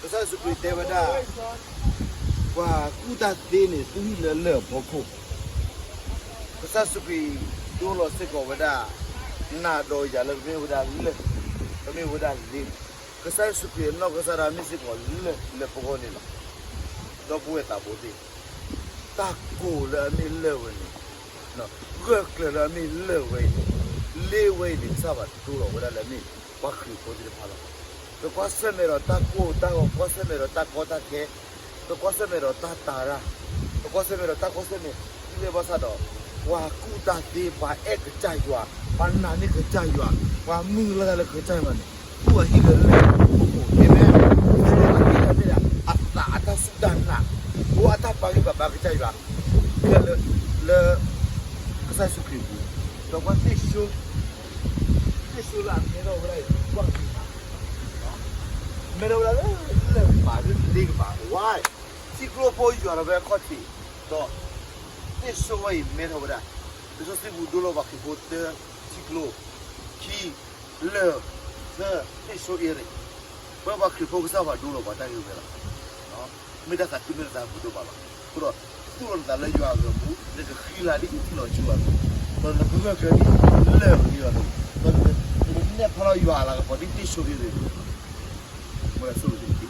ကစၢ်ယ့ၣ်ၡူးခရံာ်တဲဝဲဒၣ်, ပှၤကူၣ်တၢ်သ့န့ၣ် သူၣ်ဟံၣ်လၢလၢၢ်အဖီခိၣ်, ကစၢ်ယ့ၣ်ၡူးခရံာ်ဒိလီၤစ့ၢ်ကီးဝဲဒၣ်, နၤဒီးယၤလၢပမ့ၢ်ဝဲဒၣ်လၢၢ်, ပမ့ၢ်ဝဲဒၣ်လ့, ကစၢ်ယ့ၣ်ၡူးခရံာ်အနီၢ်ကစၢ်ဒၣ်မ့ၢ်စ့ၢ်ကီးလၢၢ်လၢပဂီၢ်န့ၣ်လီၤ. ဒီပုၢ်ဝဲၢ်သးဘိသ့ၣ်, တၢ်ကိၢ်လၢအမ့ၢ်လၢၢ်ဝဲန့ၣ်, ဂၢၢ်ကျၢၤလၢအမ့ၢ်လၢၢ်ဝဲအံၤန့ၣ်, လ့ဝဲအံၤန့ၣ် ကစၢ်ဘၣ်ဒိလီၤဝဲဒၣ်လၢအမ့ၢ်ပှၤခရံာ်ဖိသ့ၣ်တဖၣ်လီၤ. ပကွၢ်ဆၢၣ်မဲာ်ဒီးတၢ်ကိၢ်တၢ်ဂီၤ, ပကွၢ်ဆၢၣ်မဲာ်ဒီးတၢ်ကီတၢ်ခဲ, ပကွၢ်ဆၢၣ်မဲာ်ဒီးတၢ်တၤတၢ်, ပကွၢ်ဆၢၣ်မဲာ်ဒီးတၢ်ကွၢ်ဆၢၣ်မဲာ်, ဒ်လဲၣ်ဘၣ်ဆၣ်ဒီး, ပှၤကူၣ်တၢ်သ့, ပှၤအဲၣ်ကစၢ်ယွၤ, ပှၤနာ်န့ၢ်ကစၢ်ယွၤ, ပှၤမုၢ်လၢ်တၢ်လၢကစၢ်ယွၤန့ၣ်, သူၣ်အဟံၣ်လၢလၢၢ်အဖီခိၣ်, အၤမ့ၣ်, အသးအတၢ်စူၢ်တၢ်နာ်, အိၣ်အတၢ်ပာ်ဂံၢ်ပာ်ဘါကစၢ်ယွၤ, လၢ, လၢ, ကစၢ်ယ့ၣ်ၡူးခရံာ်ပူၤ, ဒီးပှၤသ့ၣ်ဆိ, သ့ၣ်ဆိလၢအမဲထီၣ်ဝဲဒၣ်အံၤ, မဲထီၣ်ဝဲဒၣ်လၢလၢၢ်ကပၤ, လ့ကပၤ, ဝါ, ထံကျိဖိယွၤလီၤဝဲအခီၣ်ထံး, ဒီး, သ့ၣ်ဆိဝဲအံၤမဲထီၣ်ဝဲဒၣ်, လံာ်စီဆှံပူၤဒိလီၤပှၤခရံာ်ဖိတၢ်, ထံကျိ, ခံ, လၢၢ်, သၢ, သ့ၣ်ဆိအ့ရ့ၣ်, ပဝဲပှၤခရံာ်ဖိကစၢ်ဘၣ်ဒိလီၤပှၤတၢ်ဂ့ၢ်ဝဲလီၤ. မ့ၢ်တၢ်သးခုမ့ၢ်တၢ်သးပူၤဒိၣ်မးလီၤ. အဃိဒီး, သူၣ်လီၤနသးလၢယွၤအဂီၢ်ပူၤ, နကဃံလၤဒ်ထံလီၤဆူအသိး, ဒီးနကဂၢၢ်ကျၢၤဒ်လၢၢ်အဂီၢ်အသိး, ဒီးနကနဲၣ်ဖျါလီၤယွၤအလၤကပီၤဒ်သ့ၣ်ဆိအ့ရ့ၣ်အသိး, ဝဲဒၣ်ဆိၣ်ဂ့ၤသု